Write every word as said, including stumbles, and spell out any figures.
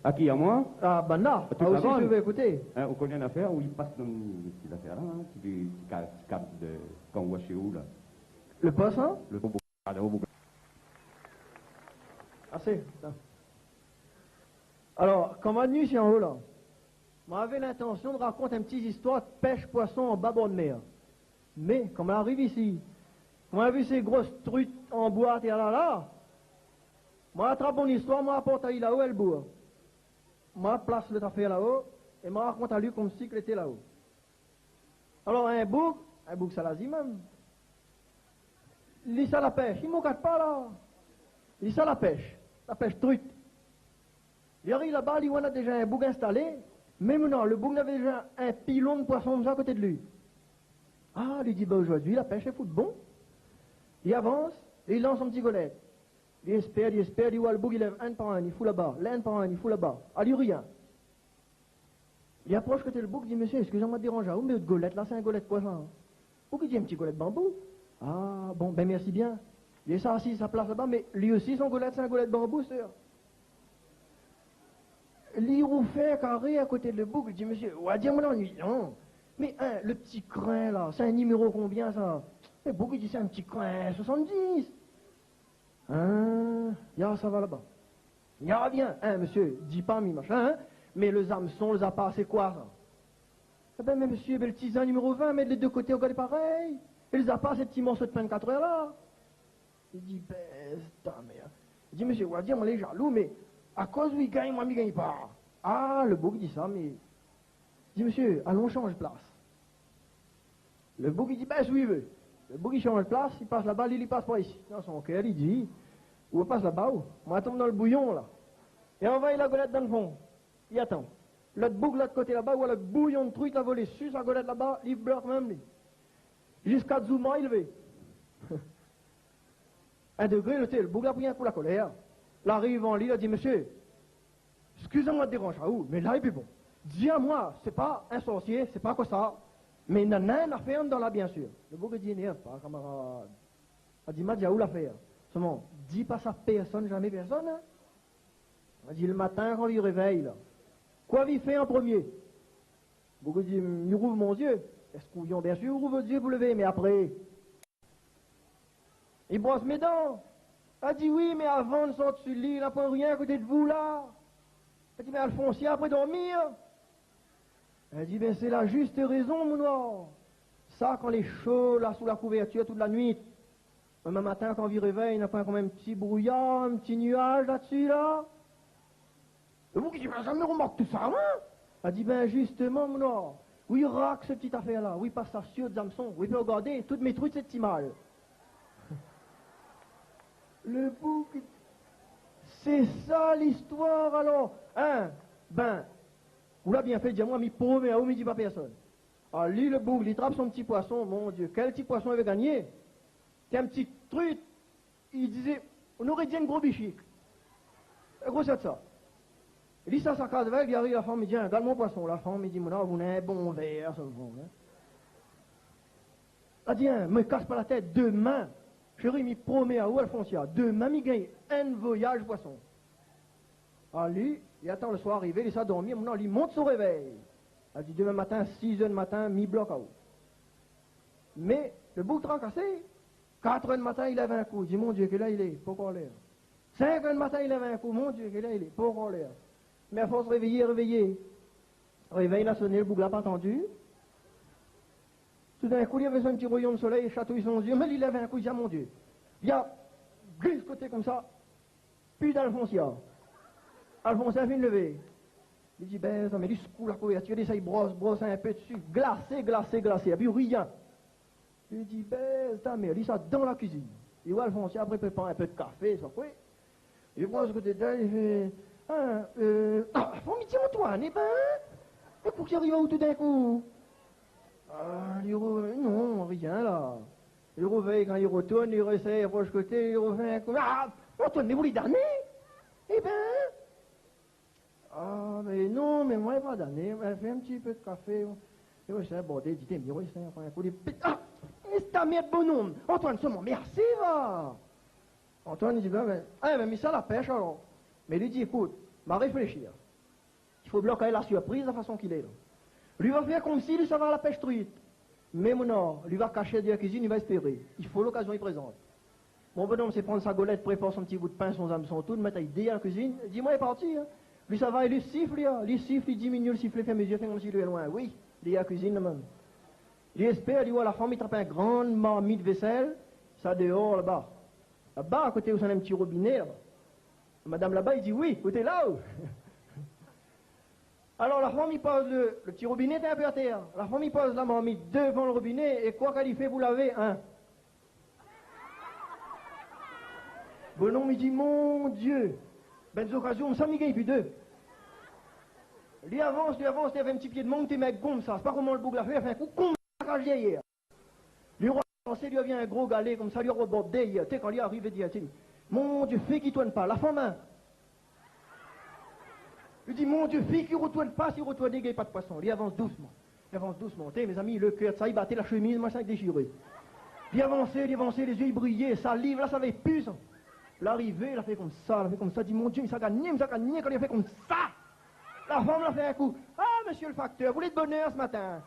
A ki, amoin? A, banna. A, tout la bann. Hin, ou koné in afèr, ou i pas dan ti zafèr la, hin, ti, ti ka-, ti kab de, kan ou ashé ou la. Le pos, hin? Le bobo. Asé, sa. Alor, kan moin la vni isi anlèr la, moin lavé lintansion rakont in ti zistoir pèsh poison anba bor d'mèr. Mé, kan moin la ariv isi, kan moin la vi sé gro truit an boi atèr la la, moin la trap mon zistoir, moin la port ali laô, Èlbour. Moin la plas lot afèr laô, é moin la rakont ali konmsi ke lété laô. Alor, in boug, in boug Salazie mèm, li sa la pèsh, li mokat pa la. Li sa la pèsh, la pèsh truit. Li ariv laba, li oi na déza in boug instalé, mé mintnan, le boug navé déza in pilon poison sa koté de li. A, li di, bin, zordi, la pèsh lé fout bon. Li avans, li lans son ti golèt. Li éspèr, li éspèr, li oi le boug i lèv inn par inn, i fout laba, inn par inn, i fout laba. Alé, rien. Li aprosh koté le boug, li di, « Mésyé, éskiz amoin déranz aou, mé out golèt la, sé in golèt koi sa ? » Boug i di, « In ti golèt banbou. » « A bon, bin mèrsi bien. » Li sa asiz sa plas laba, mé li osi son golèt, sé in golèt banbou, sèr. Li roufé karé akoté le boug, li di, « Mésyé, ou va dir moin lé anuiyan. Mé, hin, le ti krin la, sé in niméro konbien sa ? » Le boug i di, « Sé in ti krin soisann-dis. » Hin, ya, sa va laba. Ya, bien, hin, mésyé, di pa mi machin, hin, mé le zamson, le zapa, sé koi sa ? Ébin, mé mésyé, bin, le ti zin niméro vin, mèt lé dé koté, ou gard parèy. É le zapa, sé ti morso de pin katrèr la. Li di, « Bèz ta mèr. » Li di, « Mésyé, ou va dir moin lé zalou, mé akoz ou i gingn, moin mi gingn pa ? » A, le boug i di sa, mé, li di, « Mésyé, alon shanz plas. » Le boug i di, « Bin, si ou i vé. » Le boug i shanz plas, i pas laba, li, li pas par isi. Dan son kèr, li di, « Ou pas laba, ou ? Moin la tonm dan le bouyon la. » É anvoy la golèt dan le fon. Li atann. Lot boug, lot koté laba, ou lot bouyon de truit la volé su sa golèt laba, li blok mèm li. Ziska zouma, li vé. In dégré, le, le boug la pri in kou la kolèr. La ariv an li, la di, « Mésyé, éskiz amoin déranz aou, mé la lé pi bon. Di amoin, sé pa in sorsié, sé pa koi sa, mé nana in afèr andan la, biensir. » Le boug i di, « Énèrv pa, kamarad. » La di, « Ma di aou lafèr. Solman, di pa sa pèrsone, zamé pèrsone, hin. » La di, « Le matin, kan mi révèy la, koi mi fé an promié ? » Boug i di, « Mi rouv mon zié. » « Èske ou i gingn, biensir, ou rouv zié pou lévé, mé apré ? » « Mi bros mé dan. » La di, « Oui, mé avan de sort su li, la poin rien koté de vou la. » La di, « Mé Alfonsia apré dormir. » La di, « Bin, sé la zis rézon, mon noir. Sa, kan lé sho la, sou la kouvèrtir tout la nuit. Mé matin, kan mi révèy, na poin konm in ti brouyar, in ti niaz la dsi la. » Le boug i di, « Mé zamé romark tousa, moin. » La di, « Bin, zistoman, mon noir, ou i rak se ti afèr la, ou i pas sa su zamson, ou i pé rogardé, tout mé truit sé ti mal. » Le boug, sé sa listoir alor, hin ? Bin, ou la bien fé, di amoin, mi promé aou, mi di pa pèrsone. Ali, le boug, li trap son ti poison, mon Dié, kèl ti poison li la gingné ? Té in ti truit, i dizé, ou noré di in gro bishik. Grosèr de sa. Li sa sa kaz avèk, li ariv, la fanm i di, « Hin, gard mon poison. » La fanm i di, « Mon noir, ou néna in bon vèr, sa, ou, hin. » La di, « Hin, mé kas pa la tèt, domin, shéri, mi promé aou, Alfonsia, domin mi gingn in voyaz poison. » Ali, li atann le soir arivé, li sa dormi, mon noir, li mont son révèy. La di, « Domin matin, sizèr matin, mi blok aou. » Mé le boug trakasé, katrèr matin, li lèv in kou, li di, « Mon Dié, kèl èr i lé ? Pankor lèr. » Sinkèr matin, li lèv in kou, « Mon Dié, kèl èr i lé ? Pankor lèr. » Mé afors révèy, révèy, révèy la soné, le boug la pa tandi. Toudinkou, li avé son ti réyon de solèy i shatouy son zié, mé li lèv in kou, li di, « A, mon Dié. » Li la glis koté konmsa, pi d'Alfonsia. Alfonsia la fine lévé. Li di, « Bin, sa, mé li skou la kouvèrtir, li sa i bros, bros in pé dsi. Glasé, glasé, glasé. Épi rien. » Li di, « Bèz ta mèr. » Li sa dan la kuizine. Li oi Alfonsia apré prépar in pé de kafé, sa koué. Li pran se koté d'èl, li fé, « A, eu, a, fanm, mi di Antoine, ébin, é kosa i ariv aou toudinkou ? » A, li ro-, non, rien la. Li rovèy, kan li rotourn, li résèy, aprosh koté, li rofé in kou. « A, Antoine, mé ou lé dané ? Ébin ? » « A, mé non, mé moin, pa dané. Moin la fé in ti pé de kafé. » É moin, sé in bordèl, di, « Té, mi résèy, pran in kou, li pèt. » « A, mé ta mèr, bonom. Antoine, solman, mèrsi, va. » Antoine, li di, « Bin, bin, a, bin, mi sa la pèsh, alor. » Mé li di, « Ékout, ma réfléshi, in. » I fo blok ali la sirpriz, la fason ki lé la. Li va fé konmsi li sava a la pèsh truit. Mé mon or, li va kashé dèryèr kuizine, li va èspéré. I fo lokazion i prézant. Mon bonom sé pran sa golèt, prépar son ti bout pin, son zamson, tout, mèt ali dèryèr kuizine. Di, moin lé parti, in. Li sava, li sif, li, in. Li sif, li diminié, li sif, li fé mézir, fé konmsi li lé loin. Oui, dèryèr kuizine la mèm. Li èspèr, li oi la fanm i trap in gran marmit vésèl, sa déor laba. Laba, akoté ousa néna in ti robiné laba. Madam laba i di, oui, ou té la ou ? Alor la fanm i poz le, le ti robiné té in pé atèr. La fanm i poz la marmit dovan le robiné é koi k'ali fé pou lavé, in ? Bonom i di, mon Dié, bèl zokazion, sa mi gingn pi dé. Li avans, li avans, li avans, in ti pié d'mang té mèg konmsa, sé pa koman le boug la fé, la fé in kou konmsa dèryèr. Li roi avansé, li oi vien in gro galé konmsa, li roi bord dèryèr. Té, kan li arivé, li di, té, mon Dié, fé ki tourn pa, la fanm, in. Li di, mon Dié, fé ki rotourn pa, si rotourné, gingn pa d'poison. Li avans dousman. Li avans dousman. Té, mézami, le kèr sa i baté, la shemiz, mashin, déshiré. Li avansé, li avansé, lé zié i briyé, saliv, la, sa lavé pi, sa. Larivé, la fé konmsa, la fé konmsa, di, mon Dié, mi sa gagné, mi sa gagné, kan li la fé konmsa. La fanm la fé in kou, ah, mésyé le faktèr, vou lé de bonèr se matin.